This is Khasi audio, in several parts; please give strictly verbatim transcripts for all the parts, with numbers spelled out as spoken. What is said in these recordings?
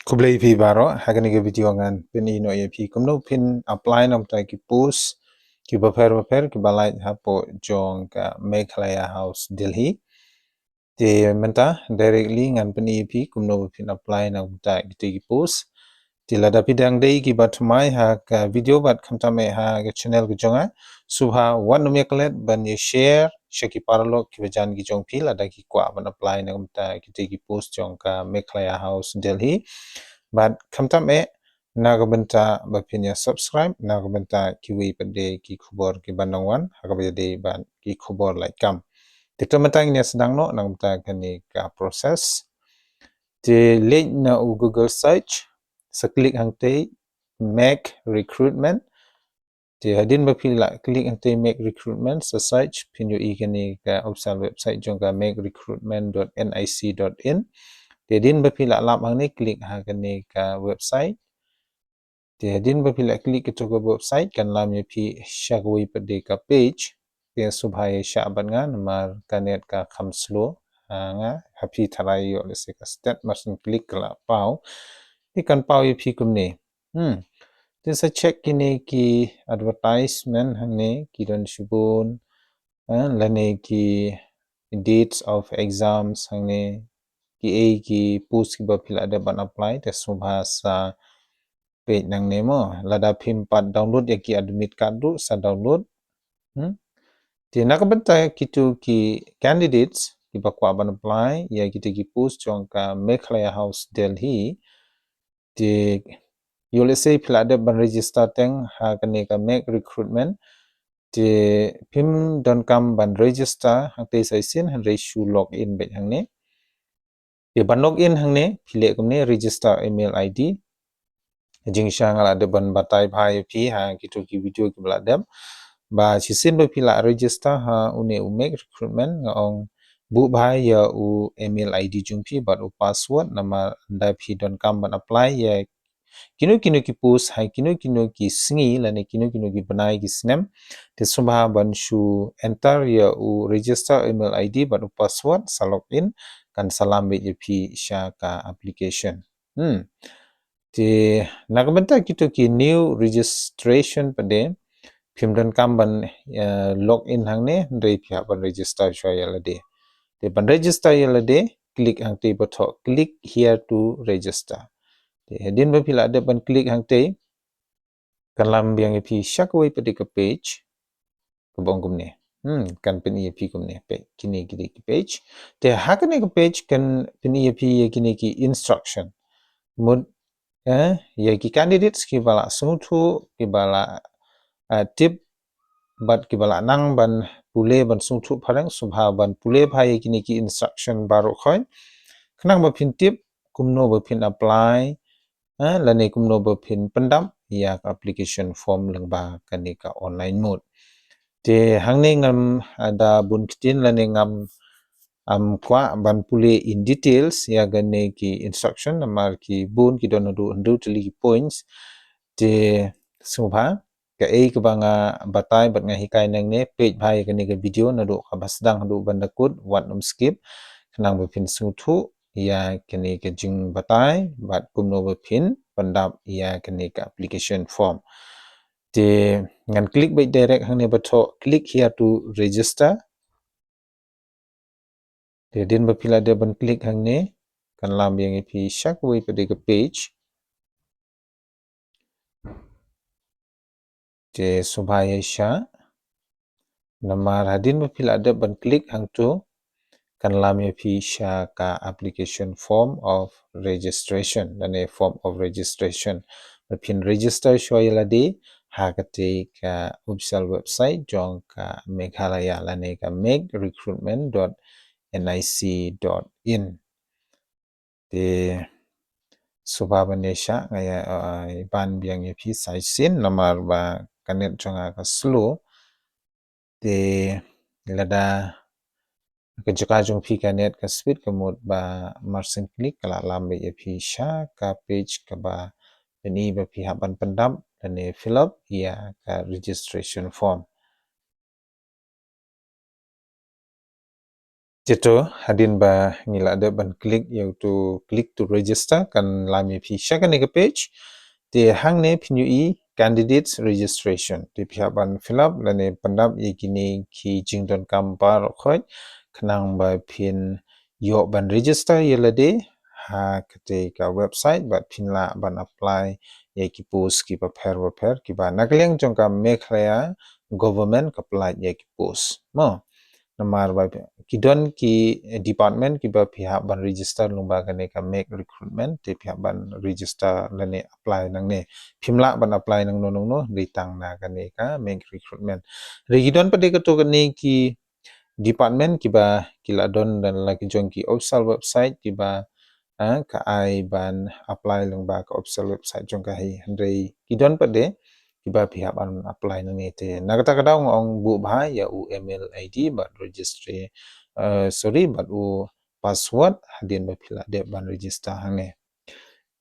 Khublei phi baroh, ha kane ka video ngan pyni noh ïa phi kumno phin apply na ka bynta ki post kiba pher ba pher kiba lait hapoh jong ka Meghalaya House Delhi. Te mynta directly ngan pyni ïa phi kumno ba phin apply na ka bynta kito ki post. Te lada phi dang dei kiba thymmai ha ka video bad khamtam eh ha ka channel ka jong nga, sngewbha wat nym ïa klet ban ïa share sha ki paralok kiba jan ki jong phi lada ki kwah ban apply na ka bynta kito ki post jong ka Meghalaya House Delhi. Bad khamtam eh na ka bynta ba phin ïa subscribe na ka bynta kiwei pat de ki khubor kiba nang wan ha kaba ïadei bad ki khubor lait kam. Te to mynta ngin ïa sdang noh na ka bynta kane ka process. Te leit na u Google search, sa click hangtei Meg Recruitment. Te hadien ba phi la click hangtei Meg Recruitment, sa search phin ïohi kane ka official website jong ka meg recruitment dot nic dot in. Te hadien ba phi la lap hangne, click ha kane ka website. Te hadien ba phi la click kato ka website kan lam ïa phi sha kawei pat de ka page. Te sngewbha ïa shah bad nga namar ka net ka kham slow ha nga, ha phi tharai ïoh lehse ka stet, mar shu click ka la paw. Te kan paw ïa phi kumne. Hmm. Te sa check kine ki advertisement hangne ki don shibun, eh, lane ki dates of exams hangne, kiei ki post kiba phi la dep ban apply, te sngewbha sa peit nangne mo. Lada phim pat download ïa ki admit card ruh sa download. Hmm? Te na ka bynta kito ki candidates kiba kwah ban apply ïa kito ki post jong ka Meghalaya House Delhi, te ïoh lehse phi la dep ban register teng ha kane ka Meg Recruitment. Te phim donkam ban register hangtei sa shisien, hynrei shu log in beit hangne. Te ban log in hangne phi leh kumne, register email I D. Jingshisha nga la dep ban batai bha ïa phi ha kito ki video kiba la dep. Ba shisien ba phi la register ha une u Meg Recruitment, nga ong buh bha ïa u email I D jong phi bad u password, namar ynda phi donkam ban apply ïa kino kino ki post ha kino kino ki sngi lane kino kino ki bnai ki snem, te sngewbha ban shu enter ïa u register email I D bad u password, sa log in, kan sa lam beit ïa phi sha ka application. Hmm. Te na ka bynta kito ki new registration pat de, phim donkam ban, eh, log in hangne, hynrei phi hap ban register shuwa ïa lade. Te ban register ïa lade, click hangtei ba thoh click here to register. Te hadien ba phi la dep ban click hangtei, kan lam biang ïa phi sha kawei pat de ka page kaba ong kumne. Hmm, kan pyni ïa phi kumne, peit kine ki dei ki page. Te ha kane ka page kan pyni ïa phi ïa kine ki instruction. Mut, eh, ïa ki candidates kiba la sngewthuh, kiba la, eh, tip bad kiba la nang ban pule ban sngewthuh phareng, sngewbha ban pule bha ïa kine ki instruction baroh khoit. Khnang ba phin tip kumno ba phin apply, eh, lane kumno ba phin pyndap ïa ka application form lyngba kane ka online mode. Te hangne ngam, eh, da bun ktien lane ngam, am, kwah ban pule in details ïa kane ki instruction namar ki bun, ki don haduh hynriew tylli ki points. Te sngewbha kaei kaba nga batai bad nga hikai nangne, peit bha ïa kane ka video naduh kaba sdang haduh ban da kut, wat nym skip, khnang ba phin sngewthuh ïa kane ka jingbatai bad kumno ba phin pyndap ïa kane ka application form. Te ngan click beit direct hangne ba thoh click here to register. Te hadien ba phi la dep ban click hangne, kan lam biang ïa phi sha kawei pat de ka page. Te sngewbha ïa shah. Namar hadien ba phi la dep ban click hangto, kan lam ïa phi sha ka application form of registration, lane form of registration. Ba phin register shuwa ïa lade ha katei ka official website jong ka Meghalaya lane ka meg recruitment dot nic dot in. Te sngewbha ban ïa shah, nga ïa, eh, ban biang ïa phi sa shisien namar ba ka net jong nga ka slow. Te lada ka jaka jong phi ka net ka speed ka mut ba mar shen click ka la lam beit ïa phi sha ka page kaba pyni ba phi hap ban pyndap lane fill up ïa ka registration form. Te to, hadien ba ngi la dep ban click ïa uto click to register, kan lam ïa phi sha kane ka page. Te hangne phin ïohi candidates registration. Te phi hap ban fill up lane pyndap ïa kine ki jingdonkam baroh khoit khnang ba phin ïoh ban register ïa lade ha kata ka website bad phin lah ban apply ïa ki post kiba pher bapher kiba na ka liang jong ka Meghalaya government ka pynlait ïa ki post. Mo, namar ba ki don ki department kiba phi hap ban register lyngba kane ka Meg Recruitment, te phi hap ban register lane apply nangne. Phim lah ban apply nangno nangno hynrei tang na kane ka Meg Recruitment. Hynrei ki don pat de kato kane ki department kiba ki la don da la ki jong ki official website kiba, ah, ka ai ban apply lyngba ka official website jong ka hi. Hynrei ki don pat de kiba phi hap ban apply nangne. Te na kata ka daw nga ong buh bha ïa u email I D bad registry, eh, sorry, bad u password hadien ba phi la dep ban register hangne.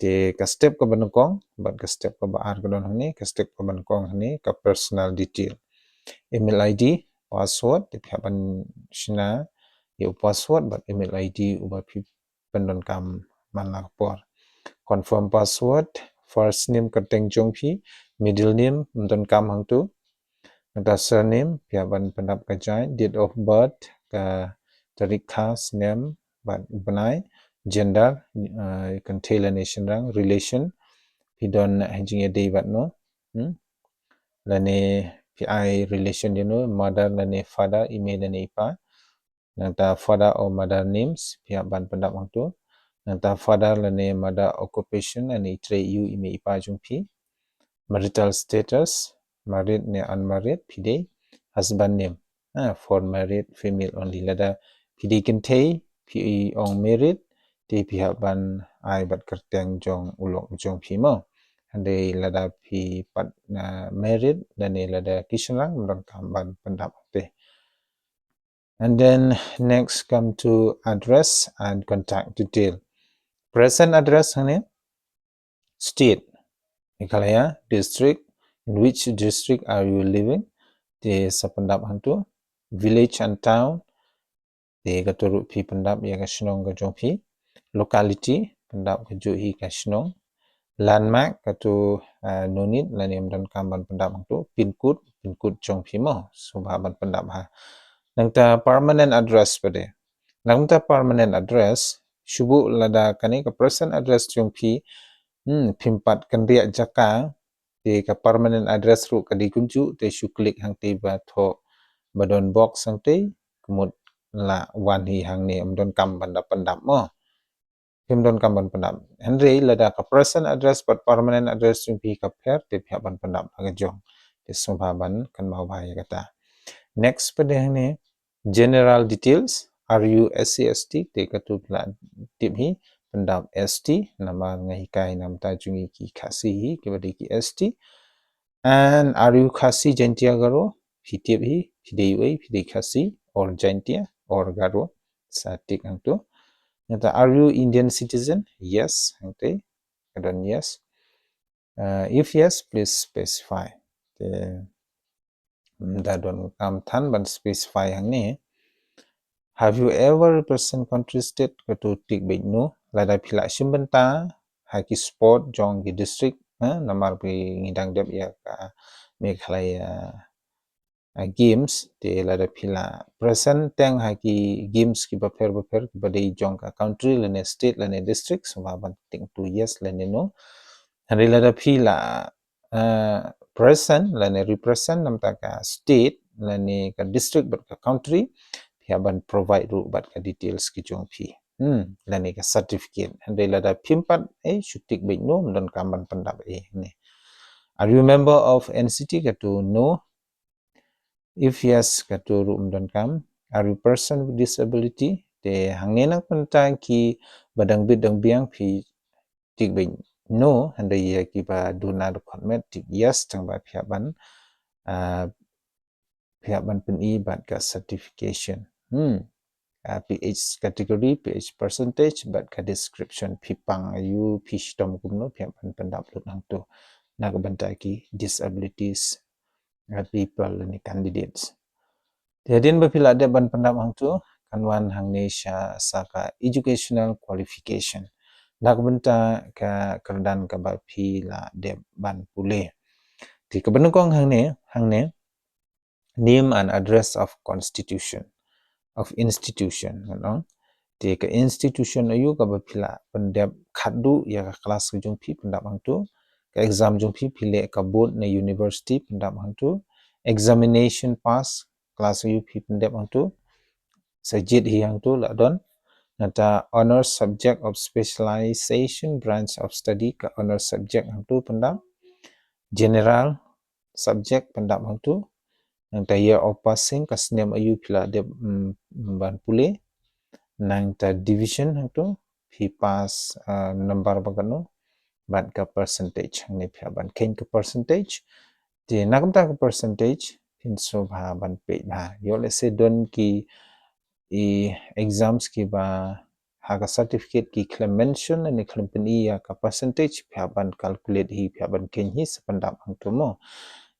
Te ka step kaba nyngkong bad ka step kaba ar ka don hangne. Ka step kaba nyngkong hangne ka personal detail, email I D, password. Te phi hap ban shna ïa u password bad email I D uba phi pyndonkam man la ka por. Confirm password, first name kyrteng jong phi, middle name ym donkam hangto. Nangta surname phi hap ban pyndap ka jait, date of birth ka tarik, kha, snem bad u bnai, gender, eh, kynthei lane shynrang, relation phi don ha jingïadei bad no. Hmm? Lane phi ai relation ïa no, mother lane father, i mei lane i pa. Nangta father or mother names phi hap ban pyndap hangto. Nangta father lane mother occupation, lane i trei, i ïew, i mei i pa jong phi. Marital status, married ne unmarried, phi dei. Husband name, ah, for married female only. Lada phi dei kynthei, phi ong married, te phi hap ban ai bad kyrteng jong u lok jong phi mo. Hynrei lada phi pat, ah, married lane lada ki shynrang ym donkam ban pyndap te. And then next come to address and contact detail. Present address hangne, state, Meghalaya, district, in which district are you living? Te sa pyndap hangto, village and town. Te kato ruh phi pyndap ïa ka shnong ka jong phi. Locality, pyndap kajuh hi ka shnong. Landmark, kato, ah, no need lane ym donkam ban pyndap hangto. Pin code, pin code jong phi mo, sngewbha ban pyndap ha. Nangta permanent address pat de. Nangta permanent address, shu buh lada kane ka present address jong phi, hmm, phim pat kynriah jaka, te ka permanent address ruh ka dei kumjuh, te shu click hangtei ba thoh ba don box hangtei, ka mut la wan hi hangne, ym donkam ban da pyndap mo. Phim donkam ban pyndap. Hynrei lada ka present address bad permanent address jong phi ka pher, te phi hap ban pyndap ha ka jong. Te sngewbha ban kynmaw bha ïa kata. Next pat de hangne, general details, are you S C S T? Te kato phi la tip hi, pyndap S T, namar nga hikai namar ta jong ngi ki Khasi hi, kiba dei ki S T. And are you Khasi, Jaintia, Garo? Phi tip hi, phi dei uei, phi dei Khasi or Jaintia or Garo. Sa tick hangto. Nangta, are you Indian citizen? Yes, hangtei. Ka don yes. Uh, if yes, please specify. Te, ym da donkam than ban specify hangne. Have you ever represent country, state? Kato tick beit no. Lada phi la shim bynta ha ki sport jong ki district, eh, namar ba ngi dang dep ïa ka Meghalaya, eh, Games, te lada phi la present teng ha ki games kiba pher bapher kiba dei jong ka country lane state lane district, sngewbha ban tick to yes lane no. Hynrei lada phi la, eh, present lane represent namar ta ka state lane ka district bad ka country, phi hap ban provide ruh bad ka details ki jong phi. Hmm, lane ka certificate. Hynrei lada phim pat, eh, shu tick beit no, ym donkam ban pyndap eh ne. Are you member of N C T? Kato no. If yes, kato ruh ym donkam. Are you person with disability? Te hangne na ka bynta kiba dang bit dang biang phi tick beit no, hynrei ïa kiba duna dkhot met tick yes, tang ba phi hap ban, ah, phi hap ban pyni bad ka certification. Hmm. Ah, P H category, P H percentage, bad ka description, phi pang aiu, phi shitom kumno, phi hap ban pyndap lut hangto. Na ka bynta ki disabilities, ah, people lane candidates. Te hadien ba phi la dep ban pyndap hangto, kan wan hangne sha sa ka educational qualification. Da ka bynta ka kyrdan kaba phi la dep ban pule. Te kaba nyngkong hangne, hangne, name and address of constitution, of institution, ngan ong. Te ka institution aïu kaba phi la pyndep khatduh ïa ka klas ka jong phi, pyndap hangtu. Ka exam jong phi, phi leh ka board ne university, pyndap hangtu. Examination pass, klas aïu phi pyndep hangtu. Sa jied hi hangtu la don. Nangta honors subject of specialization, branch of study, ka honors subject hangtu pyndap. General subject pyndap hangtu. Nangta year of passing, ka snem aïu phi la dep, mm, ban pule. Nangta division hangtu, phi pass, ah, number ba katno, bad ka percentage, hangne phi hap ban kheiñ ka percentage. Te na ka bynta ka percentage, phin sngewbha ban peit bha. Ïoh lehse don ki i exams kiba ha ka certificate ki khlem mention ne khlem pyni ïa ka percentage, phi hap ban calculate hi, phi hap ban kheiñ hi, sa pyndap hangtu mo.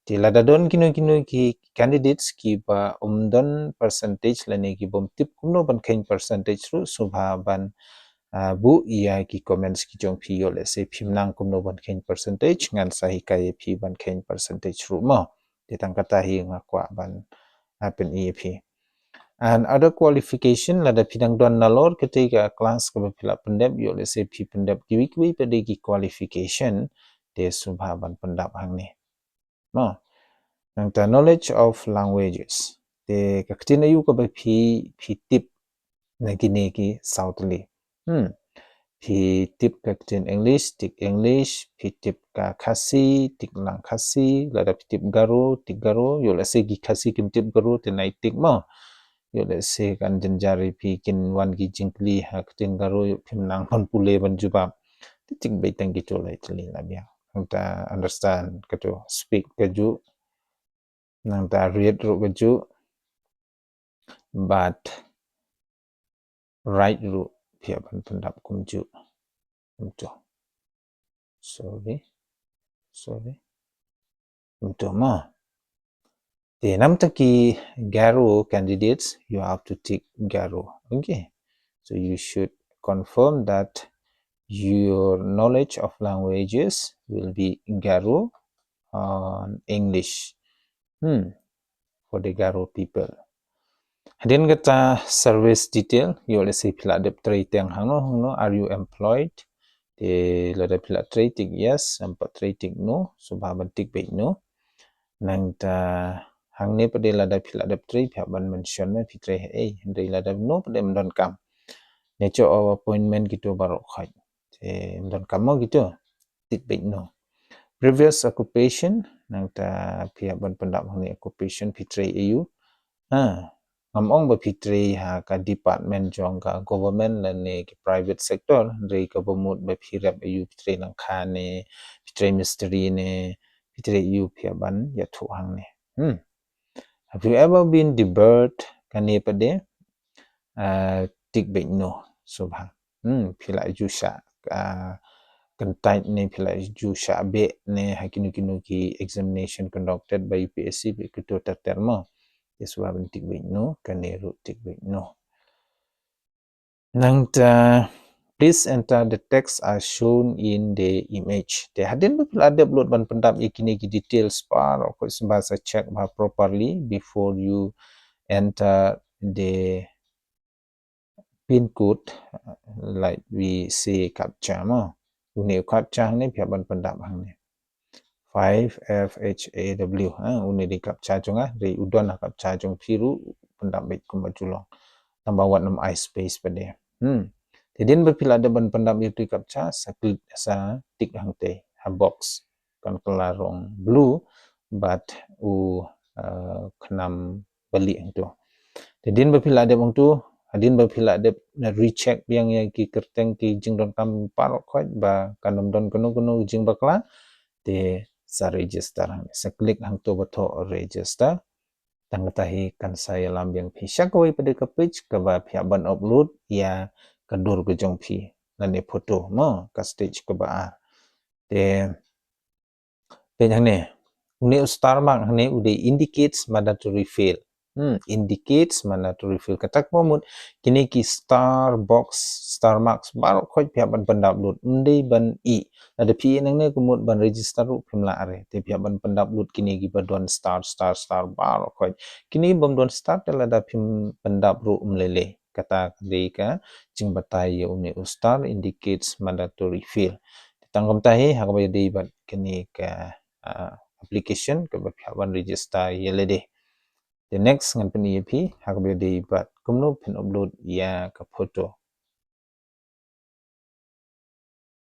Te lada don kino kino ki candidates kiba ym don percentage lane ki bym tip kumno ban kheiñ percentage ruh, sngewbha ban, ah, buh ïa ki comments ki jong phi, ïoh lehse phim nang kumno ban kheiñ percentage, ngan sa hikai ïa phi ban kheiñ percentage ruh mo. Te tang kata hi nga kwah ban, ah, pyni ïa phi. And other qualification, lada phi dang don nalor katei ka klas kaba phi la pyndep, ïoh lehse phi pyndep kiwei kiwei pat de ki qualification, te sngewbha ban pyndap hangne. Mo. Nangta knowledge of languages. Te ka ktien aïu kaba phi, phi tip na kine ki saw tylli. Hmm. Phi tip ka ktien English, tik English, phi tip ka Khasi, tik lang Khasi, lada phi tip Garo, tik Garo, ïoh lehse ki Khasi kim tip Garo, te nai tik mo. Ïoh lehse kan jynjar ïa phi, kin wan ki jingkylli ha ka ktien Garo, ïoh phim nang ban pule ban jubab. Te tik beit tang kito lai tylli la biang. Nangta understand kajuh, speak kajuh. Nangta read ruh kajuh. Bad write ruh phi hap ban pyndap kumjuh. Kumto. Sorry. Sorry. Kumto mo. Te namta ki Garo candidates, you have to tick Garo. Okay. So you should confirm that your knowledge of languages will be Garo and English. Hmm. For the Garo people. Hadien kata service detail, ïoh lehse phi la dep trei teng hangno hangno, are you employed? Te lada phi la trei tik yes, ym pat trei tik no, sngewbha ban tik beit no. Nangta hangne pat de lada phi la dep trei phi hap ban mention ma phi trei haei, hynrei lada no pat de ym donkam. Nature of appointment kito baroh khoit. Te ym donkam mo kito. Tik beit no. Previous occupation, nangta phi hap ban pyndap hangne occupation phi trei aïu. Ha, ngam ong ba phi trei ha ka department jong ka government lane ki private sector, hynrei kaba mut ba phi rep aïu, phi trei lyngkha ne, phi trei mistri ne, phi trei aïu, phi hap ban ïathuh hangne. Hmm. Have you ever been debarred? Kane pat de, ah, tik beit no, sngewbha. Hmm, phi la ju shah, ah, kyntait ne, phi la ju shah beh ne ha kino kino ki examination conducted by U P S C, bad kito ter ter mo. Te sngewbha ban tik beit no, kane ruh tik beit no. Nangta, please enter the text as shown in the image. Te hadien ba phi la dep lut ban pyndap ïa kine ki details baroh khoit, sngewbha sa check bha properly before you enter the pin code, like we say captcha mo. Une u captcha hangne phi hap ban pyndap hangne. Five F H A W, ha, une dei captcha jong nga, hynrei u don ha captcha jong phi ruh, pyndap beit kumba ju long. Tangba wat nym ai space pat de. Hmm. Te hadien ba phi la dep ban pyndap ïa utu u captcha, sa click, sa tik hangtei ha box. Kan kylla rong blue bad u, eh, khnam bali hangto. Te hadien ba phi la dep hangto, hadien ba phi la dep na recheck biang ïa ki kyrteng ki jingdonkam baroh khoit ba kan ym don kano kano jingbakla, te sa register hangne. Sa click hangto ba thoh register. Tang kata hi kan sa ïalam biang phi sha kawei pat de ka page kaba phi hap ban upload ïa ka dur ka jong phi lane photo mo, ka stage kaba ar. Te peit hangne, une u star mark hangne u dei indicates mandatory fail. Hmm, indicates mandatory field. Kata ka mut kine ki star box, star marks baroh khoit phi hap ban pyndap lut. Ym dei ban ih. Lada phi ih nangne ka mut ban register ruh phim lah re. Te phi hap ban pyndap lut kine kiba don star, star, star baroh khoit. Kine bym don star te lada phim pyndap ruh ym lei lei. Kata ka dei ka jingbatai ïa une u star indicates mandatory field. Te tang kumta hi ha kaba ïadei bad kane ka, ah, application kaba phi hap ban register ïa lade. Te next ngan pyni ïa phi ha kaba ïadei bad kumno phin upload ïa ka photo.